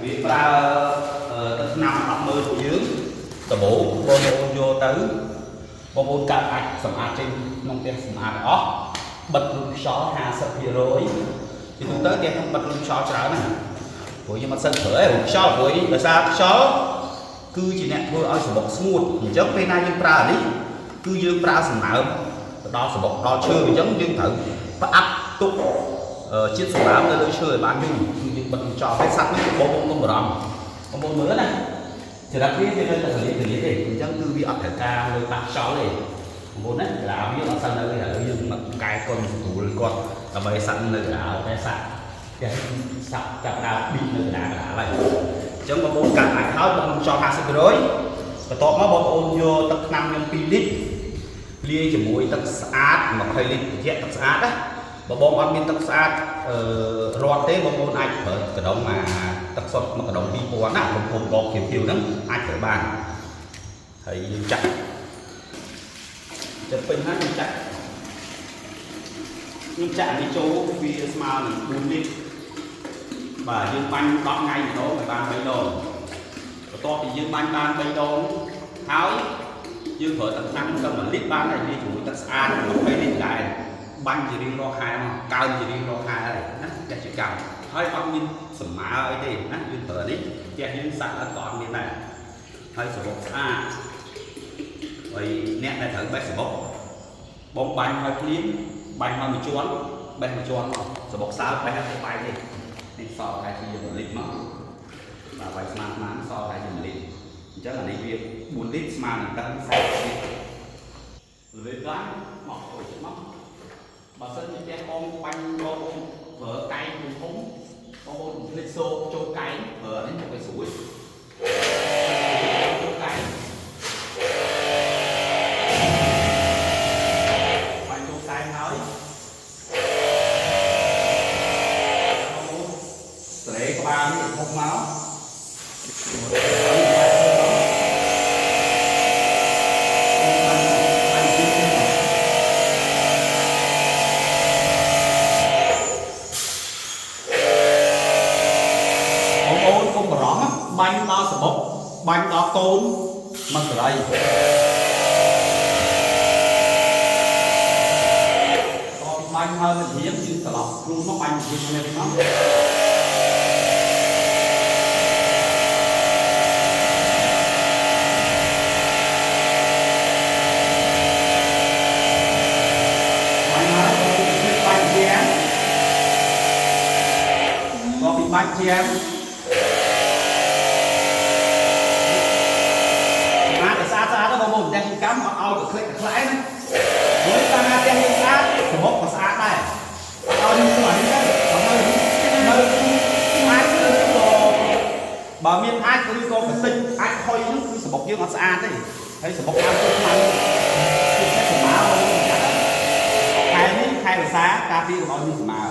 វាប្រើទឹកថ្នាំ10,000ពួកយើងដំបូងបងប្អូនយកទៅបងប្អូនកាត់អាចសម្អាតចេញក្នុងផ្ទះសម្អាតអស់បិទរូបខ្យល់50%ជាទូទៅផ្ទះខ្ញុំបិទរូបខ្យល់ច្រើនណាស់ព្រោះយើងអត់សូវប្រើទេរូបខ្យល់ព្រោះដោយសារខ្យល់គឺជាអ្នកធ្វើឲ្យសម្បុកស្ងួតអញ្ចឹងពេលណាយើងប្រើនេះគឺយើងប្រើសំណើមទៅដល់សម្បុកដល់ឈើអញ្ចឹងយើងត្រូវផ្អាប់ទុកជាតិសំណើមនៅលើឈើឲ្យបានយូរគឺយើងបិទចោលហើយសត្វនេះបងប្អូនកុំបារម្ភបងប្អូនមើលណាចរិតវាវានៅតែទលាទលាទេអញ្ចឹងគឺវាអត់ត្រូវការលើប៉ះខ្យល់ទេបងប្អូនណាក្រាវាអត់សូវនៅទេឥឡូវយើងមកកែកុនស្រួលគាត់ដើម្បីសត្វនៅកណ្ដាលតែសត្វតែសត្វចាប់ដើមប៊ីនៅកណ្ដាលកណ្ដាលហើយអញ្ចឹងបងប្អូនកាត់អាចហើយបងប្អូនចោល50%បន្ទាប់មកបងប្អូនយកទឹកថ្នាំខ្ញុំ2លីត្រលាយជាមួយទឹកស្អាត20លីត្រត្រជាក់ទឹកស្អាតណាបើបងអត់មានទឹកស្អាតអឺរត់ទេបងប្អូនអាចប្រើកដុងអាទឹកសុទ្ធមួយកដុង2000ណាបងប្អូនបកខៀវៗហ្នឹងអាចប្រើបានហើយយើងចាក់ចិត្តពេញហើយយើងចាក់ខ្ញុំចាក់អានេះចូលវាស្មើនឹង4លីត្របាទយើងបាញ់10ថ្ងៃម្ដងឲ្យបាន3ដងបន្ទាប់ពីយើងបាញ់បាន3ដងហើយយើងប្រើទឹកថ្នាំទៅ1លីត្របានហើយលាយជាមួយទឹកស្អាត20លីត្រដែរបាញ់ជារៀងរាល់ខែមកកើនជារៀងរាល់ខែហើយណាផ្ទះជាកម្មហើយអត់មានសម្ើអីទេណាយើងប្រើនេះផ្ទះយើងសត្វអត់ក៏អត់មានដែរហើយសបុកស្អាតហើយអ្នកដែលត្រូវបេះសបុកបងបាញ់ឲ្យភ្លាមបាញ់ឲ្យមួយជាន់បេះមួយជាន់មកសបុកសើបេះអត់ទៅបែកទេនេះសល់តែជា1លីត្រមកបាទវាយស្មានស្មានសល់តែជា1លីត្រអញ្ចឹងអានេះវា4លីត្រស្មើនឹងទឹក40លីត្រលើបាញ់មកអូយមកបើសិនជាផ្ទះបងបាញ់បងប្អូនប្រើកែងធំធំបងប្អូនកុំភ្លេចសូកចូលកែងប្រើនេះមកឲ្យស្រួលចូលកែងបាញ់ចូលកែងហើយបងប្អូនស្រេក្បាលនេះធំមកបាញ់ទីនេះ បងប្អូនកុំបារម្ភណាបាញ់ដល់សបុកបាញ់ដល់កូនមិនសេរីតបាញ់ហើយមិនរៀងយើងត្រឡប់ខ្លួនមកបាញ់ជាគ្នាវិញមកបាញ់ហើយបងប្អូនបាញ់ជាងតពីបាញ់ជាង ណាតែស្អាតស្អាតទៅបងប្អូនផ្ទះជីកម្មអត់ឲ្យកក្លិកក្លែណាព្រោះកាលណាផ្ទះយើងស្អាតសម្បុកក៏ស្អាតដែរអត់ឲ្យយើងស្អាតនេះទេបើនៅនៅអាចឬក៏បើមានអាចឬក៏កតិចអាចហុយហ្នឹងគឺសម្បុកយើងអត់ស្អាតទេហើយសម្បុកដើមទៅខ្មៅគឺតែសម្ើបងប្អូនចាស់ខែនេះខែវស្សាការពារកុំឲ្យមានសម្ើ